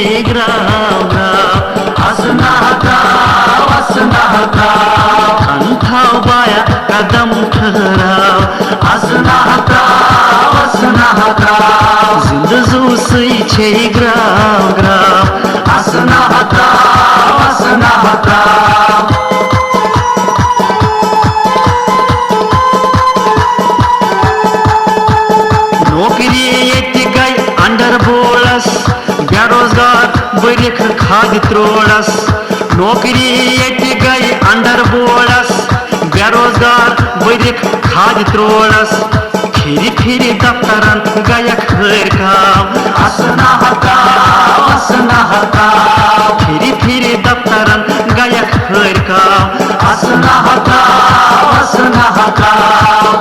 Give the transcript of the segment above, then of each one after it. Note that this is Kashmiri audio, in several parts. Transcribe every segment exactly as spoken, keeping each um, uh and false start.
گراو گراو، اسناہ تراو، اسناہ تراو۔ کن تھاو بایا قدم ٹھہراو، اسناہ تراو، اسناہ تراو۔ زندٕ زُو سٕے چھے گراو گراو، اسناہ تراو، اسناہ تراو۔ نوکری ییٚتہِ گٔے انڈر بورڈس، بے روزگار بٔرِکھ کھادِ تروڑس۔ نوکری ییٚتہِ گٔے انڈر بورڈس، بے روزگار بٔرِکھ کھادِ تروڑس۔ پھِرِ پھِرِ دفترن گٔیکھ ہٲرۍ کاو۔ اسناہ تراو، اسناہ تراو۔ پھِرِ پھِرِ دفترن گٔیکھ ہٲرۍ کاو۔ اسناہ تراو، اسناہ تراو۔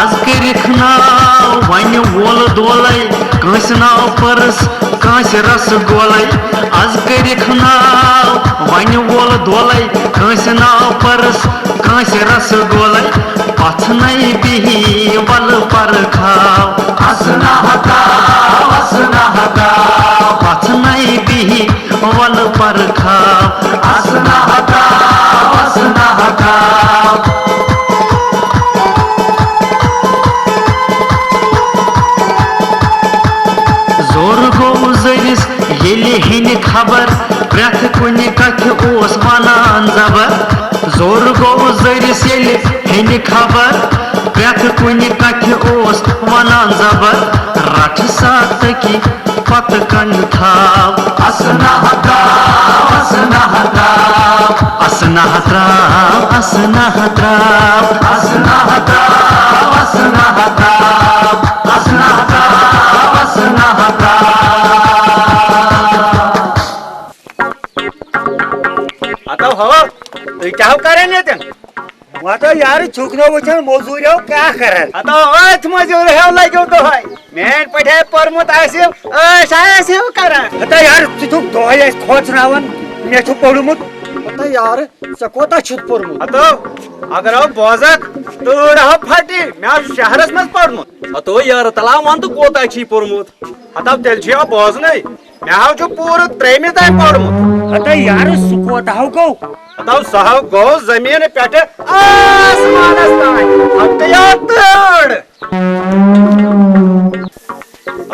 از کٔرِکھ ناو وۄنہِ وول دولے، کٲنٛسہِ ناو پٔرٕس، کٲنٛسہِ رسہٕ گولے۔ از کٔرِکھ ناو وۄنہِ وول دولے، کٲنٛسہِ ناو پٔرٕس، کٲنٛسہِ رسہٕ گولے۔ پژھنے بِہی ولہٕ پرکھاو۔ اسناہ تراو، اسناہ تراو۔ پژھنے بِہی ولہٕ پرکھاو۔ اسناہ تراو، اسناہ تراو۔ زور گوٚو زٔرِس ییٚلہِ ہیٚنہِ خبر، پرٛٮ۪تھ کُنہِ کتھِ اوس ونان زبر۔ زور گوٚو زٔرِس ییٚلہِ ہیٚنہِ خبر، پرٛٮ۪تھ کُنہِ کتھِ اوس ونان زبر۔ رٹھ سا تٔکی پتہٕ کن تھاو۔ اسناہ تراو، اسناہ تراو۔ اسناہ تراو، اسناہ تراو۔ اسناہ تراو، اسناہ تراو۔ اسناہ تراو، اسناہ تراو۔ ہتو ہوا، تُہۍ کیٛاہ ہو کران ییٚتٮ۪ن؟ وَتو یارٕ، چھُکھ نہٕ وٕچھان، مٔزوٗرۍ ہو کیٛاہ کران؟ ہتو أتھۍ مٔزوٗرۍ ہو لٔگِو دۄہے۔ میٛانہِ پٲٹھۍ ہے پوٚرمُت آسہِ، ٲش آسہِ ہو کران۔ ہتا یارٕ، ژٕ چھُکھ دۄہے اَسہِ کھوژناوان، مےٚ چھُ پوٚرمُت۔ ہتا یارٕ، ژےٚ کوتاہ چھُتھ پوٚرمُت؟ ہتو، اگر ہو بوزکھ، تۭر ہو پھٹہِ، مےٚ ہو شہرس منٛز پوٚرمُت۔ ہتو یارٕ، تلا وَن تہٕ کوتاہ چھُے پوٚرمُت؟ ہتو تیٚلہِ چھُ یہِ بوزنٕے۔ مےٚ حظ چھُ پوٗرٕ ترٛیٚیمہِ تام پوٚرمُت۔ ہتا یارٕ، سُہ کوتاہ ہو گوٚو؟ ہتو سُہ ہو گوٚو زٔمیٖنہٕ پٮ۪ٹھٕ آسمانس تام۔ ہتہٕ یارٕ تۭر۔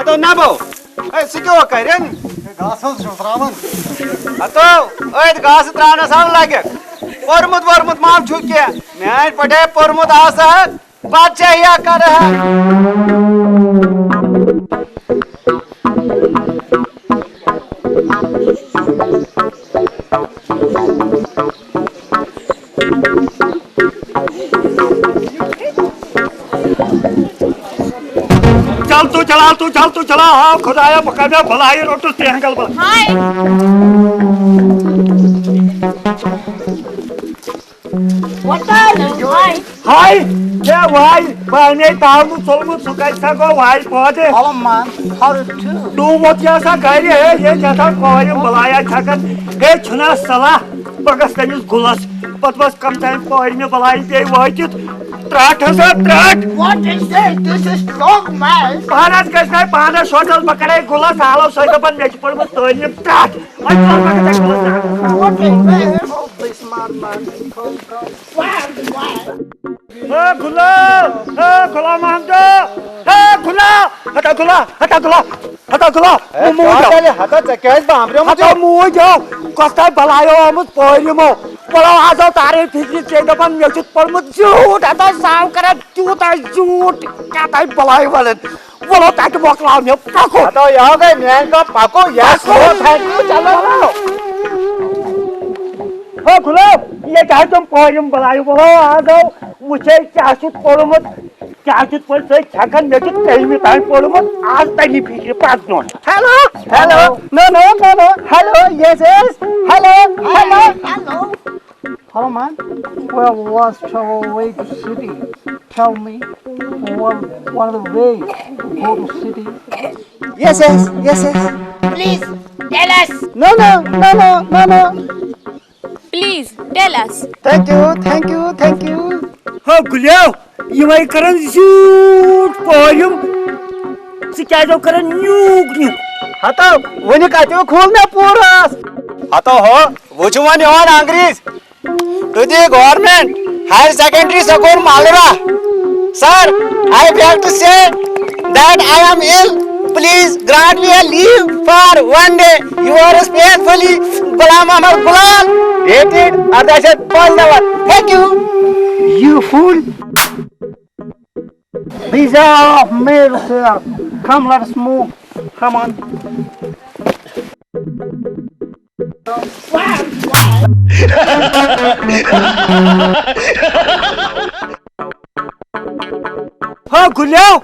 ہتو نبو، ہے، سُہ کیٛاہ کرن؟ ہے، گاسہٕ حظ چھُس ترٛاوان۔ ہتو، أتھۍ گاسہٕ ترٛاونس ہو لگکھ۔ پوٚرمُت ووٚرمُت ما چھُ کینٛہہ؟ میٛانہِ پٲٹھۍ ہے پوٚرمُت آسہٕ ہا، بادشاہیا کرٕ ہا۔ چل تو چلا، تو چل تو چلا، ہاو خدایا، بہٕ کَمہِ بَلایہِ روٚٹُس ترٛےٚ ہنٛگل بَلایہِ۔ ہاے۔ What the hell? ہاے، ہے واے، بہٕ اَنے تاونہٕ ژوٚلمُت، سُہ کَتہِ سا گوٚو واے پٲدٕ؟ Hello, man. How are you? ڈوٗمُت کیٛاہ سا گَرِ، ہے، یے کیٛاہ سا کورِ بَلایا چھَکان، ہے، چھُنا صلاح، بہٕ گژھٕ تٔمِس گُلَس، پَتہٕ بَس کَم تام پٲرۍ مےٚ بَلایہِ پیٚیہِ وٲتِتھ، ترٛٹھ ہسا ترٛٹھ۔ What is this? This is strong, man. پانَس گژھِ نَے پانَس ہوٹل، بہٕ کَرَے گُلَس حالو سۭتۍ دَپان مےٚ چھِ پٔرمٕژ تعلیٖم ترٛٹھ۔ وۄنۍ ژَل بہٕ گژھٕ گُلَس حالو۔ What is this? This madman. Come, come. Why, why? ہے گُلا، ہے غلام محمد، ہے گُلا، ہتا گُلا، ہتا گُلا، ہتا گُلا، ہے، موٗد کیٛاہ آو۔ کرِ؟ ہتا ژےٚ کیٛازِ بامبریومُت ہتا یہِ؟ موٗد آو، کۄس تام بلاے آمٕژ پٲرۍ یِمو۔ وَلو آز آو تارے فِکرِ، ژےٚ دَپان مےٚ چھُ پوٚرمُت زیوٗٹھ، ہتا ساو کران تیوٗتاہ زیوٗٹھ، کیٛاہ تام بلاے وَلان۔ وَلو تَتہِ مۄکلاو مےٚ پَکُن۔ ہتا یہِ آو گٔے میٛانہِ دۄہ پَکو، یَس پَکو۔ ہو، thank you، چلو، چلو۔ ہو، کھُلو، ییٚتہِ حظ تِم پٲرِم بَلاے، وَلو آز آو وٕچھے کیٛاہ چھُ پوٚرمُت، کیٛاہ چھُ پوٚرمُت، سُہ چھَکان، مےٚ چھُ تٔمہِ تام پوٚرمُت، آز تَمی فِکرِ پَتھ دیُن۔ Hello, hello, no, no, no, no, hello, yes, yes, hello, hello. Hello, man. Where was travel way to city? Tell me what, what the way to go to city? Yes, yes, yes, yes. Please tell us. No, no, no, no, no, no. Please tell us. Thank you, thank you, thank you. ہو گُلیو، یِمے کران زیوٗٹھ پورِم، ژٕ کیازِ ہو کران نیوٗک نیوٗک؟ ہتو، وُنہِ کتہِ کھوٗل مےٚ پوٗرٕ؟ ہتو ہو، وۄنۍ چھُ وۄنۍ یِوان انگریز۔ To the government higher secondary school Malra. Sir, I beg to say that I am ill. Please grant me a leave for one day. Yours faithfully, Ghulam Muhammad Gulal. Dated ارداہ شیٚتھ پانٛژنَمَتھ. Thank you. You fool. These are of male, sir. Come, let us move. Come on. ہا گُلیو،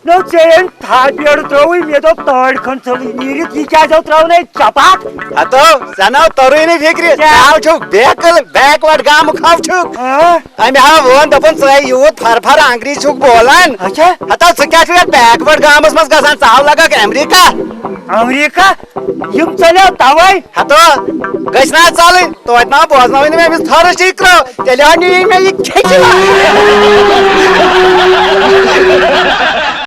نو ژےٚ ییٚمۍ تھا بیڈ ترٲوٕے، مےٚ دوٚپ تٲڑۍ کھنٛڈ ژھٕنٕے نیٖرِتھ، یہِ کیٛازِ آو ترٛاونَے چپاتھ؟ ہتو، ژےٚ نو توٚرُے نہٕ فِکرِ، کیٛاہ؟ ژٕ ہاو چھُکھ بیکل، backward گامُک ہاو چھُکھ۔ ہاں؟ أمۍ ہا ووٚن، دوٚپُن، "ژٕ ہے یوٗت فر فر انگریٖزی چھُکھ بولان۔ اچھا۔ ہتا ژٕ کیٛاہ چھُکھ یتھ backward گامس منٛز گژھان؟ ژٕ ہاو لگکھ امریکہ۔" امریکہ؟ یِم ژٔلِو توے۔ ہتو، گٔژھۍ نا ژلٕنۍ، توتہِ ما بوزناوٕنۍ نہٕ مےٚ أمِس تھرٕچ یہِ کرٛو، تیٚلہِ ہا نِیہِ مےٚ یہِ کھیٚچِتھ۔